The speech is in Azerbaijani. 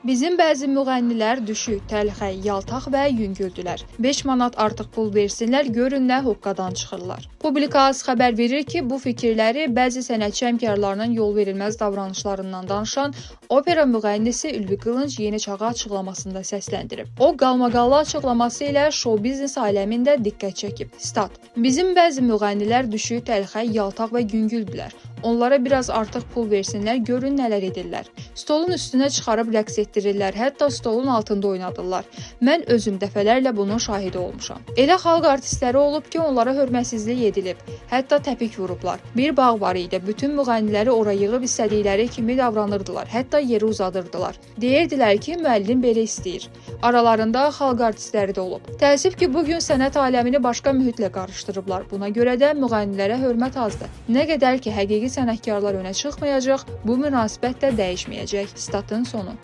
Bizim bəzi müğənnilər düşük, təlxə, yaltaq və yüngüldülər. 5 manat artıq pul versinlər, görün nə hoqqadan çıxırlar. Publika az xəbər verir ki, bu fikirləri bəzi sənətçi həmkarlarının yol verilməz davranışlarından danışan opera müğənnisi Ülvi Qılınc Yeni Çağa açıqlamasında səsləndirib. O qalmaqallı açıqlaması ilə şou biznes aləmində diqqət çəkib. Stat: Bizim bəzi müğənnilər düşük, təlxə, yaltaq və yüngüldülər. Onlara biraz artıq pul versinlər, görün nələr edirlər. Stolun üstünə çıxarıb rəqs etdirirlər, hətta stolun altında oynadırlar. Mən özüm dəfələrlə bunun şahidi olmuşam. Elə xalq artistləri olub ki, onlara hörmətsizlik edilib, hətta təpik vurublar. Bir bağ var idi, bütün müğənniləri ora yığıb istədikləri kimi davranırdılar, hətta yeri uzadırdılar. Deyirdilər ki, müəllim belə istəyir. Aralarında xalq artistləri də olub. Təəssüf ki, bu gün sənət aləmini başqa mühitlə qarışdırıblar. Buna görə də müğənnilərə hörmət azdır. Nə qədər ki, həqiqi sənətkarlar önə çıxmayacaq, bu münasibət də dəyişməyəcək. Statın sonu.